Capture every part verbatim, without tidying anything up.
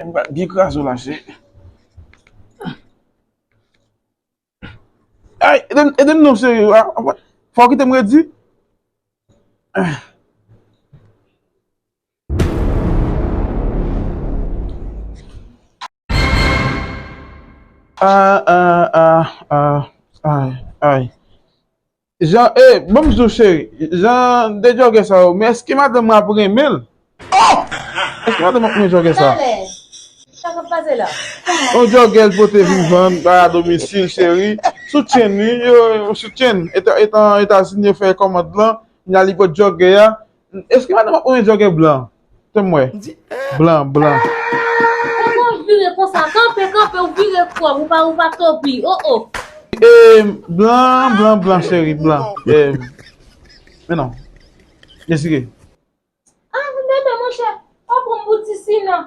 M pral byen kraze w la, cheri. Ay, ede m, ede m non, cheri. A, a, fò w kite m redi. Ah, ah, ah, ah, ay, ay. Jan, eh, ban m di w, cheri, jan de jògè sa yo, men èske madanm mwen ap renmen l? Èske madanm mwen ap renmen jògè sa? Talè, sa k ap pase la? Yon jògè l pote vin vann, bay a domisil, cheri. Sou tchenn, wi, yo, yo, sou tchenn. Eta-, eta-, Etazini, yo fè kòmand lan, kounya li pot jògè a. Èske madanm ap renmen jògè blan? Fè m wè. Blan, blan. Kòman w vire konsa? Kanpe, kanpe, ou vire kò w, ou pa, ou pa topi. Oh, oh. Eh, blan, blan, blan, cheri, blan. Eh, men non. Dezire. Ah, men, men, monchè, pa pran m pou ti Sina.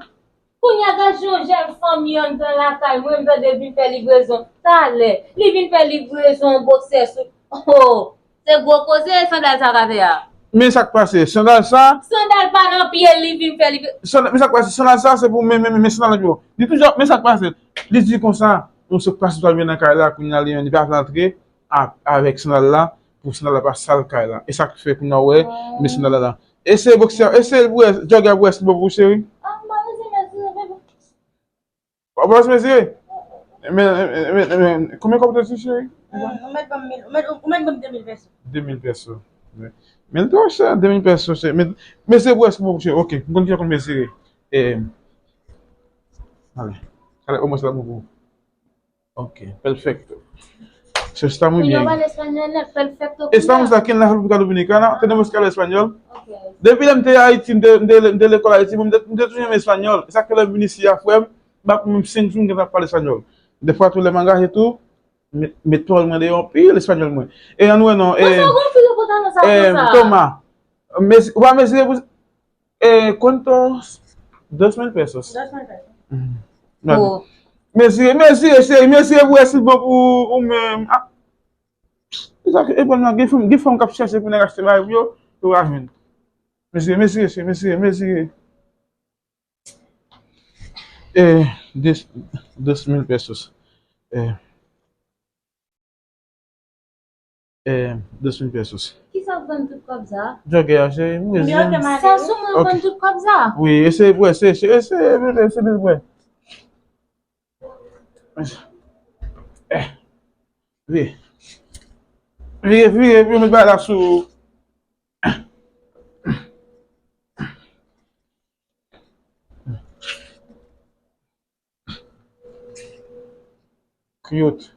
Kounya gad yon jèn fanmi anndan lakay mwen, m tande vin fè livrezon talè. Li vin fè livrezon yon boksè sou. Oh, se gwo koze sandal sa ka fè a. Men sa k pase, sandal sa? Sandal pa nan pye l, li vin fè livre. Sandal, men sa k pase, sandal sa se pou men, men, men, men sandal nan pye w. Li toujou, men sa k pase. Li di konsa, yon se pase pral vin nan kay la, kounya li menm, li pa vle antre a-, avèk sandal la, pou sandal la pa sal kay la. E sa k fè kounya w wè, men sandal la la. E se boksè, e se l pou wè, jògè a pou wè si l bon pou ou, cheri. Ah, m pa bezwen mèsi, bebe. Ou pa bezwen mezire? Men, men, men, men, konbyen kòb ou te di, cheri? Ou mèt ban m mil, ou mèt, ou mèt ban m de mil pèso. De mil pèso. Men l twò chè, de mil pèso, cheri. Men, mezire pou wè si l bon pou ou, cheri. Ok, m konn kijan konn mezire. E, ale. Ale, omwen se la bon pou ou. Ok, perfecto. Se está muy bien. Yo pale espanyòl nèt, perfecto. Estamos aquí en la República Dominicana, tenemos que hablar español. Ok. Depi lè m te Ayiti, m te, m te, m te lekòl Ayiti, m te, m te toujou renmen espanyòl. E sa k fè lè m vin isi a, frè m, m pa konn menm senk jou m gentan ap pale espanyòl. Defwa tou lè m angaje tou, m met, met pawòl mwen deyò anpil espanyòl mwen. E ann wè non, e, Toma, mezi-, ou pa mezire pou E, ¿cuántos? Dos mil pesos. Dos mil pesos. Mm. Mezire, mezire, cheri, mezire pou wè si l bon pou ou menm. Ah. E sa ke, e bon, non, gen fanm, gen fanm k ap chèche pou nèg achte bagay pou yo, yo pa jwenn. Mezire, mezire, cheri, mezire, mezire. E, dos, dos mil pesos. E. Eh, dos mil pesos. Kisa k vann tout kòb sa? Jògè a, cheri, m bezwen. Sa sou mwen vann tout kòb sa? Wi, eseye pou wè, eseye, eseye, eseye, eseye, eseye pou wè. Eh. Vire. Vire, vire, vire, met bagay la sou. Cute.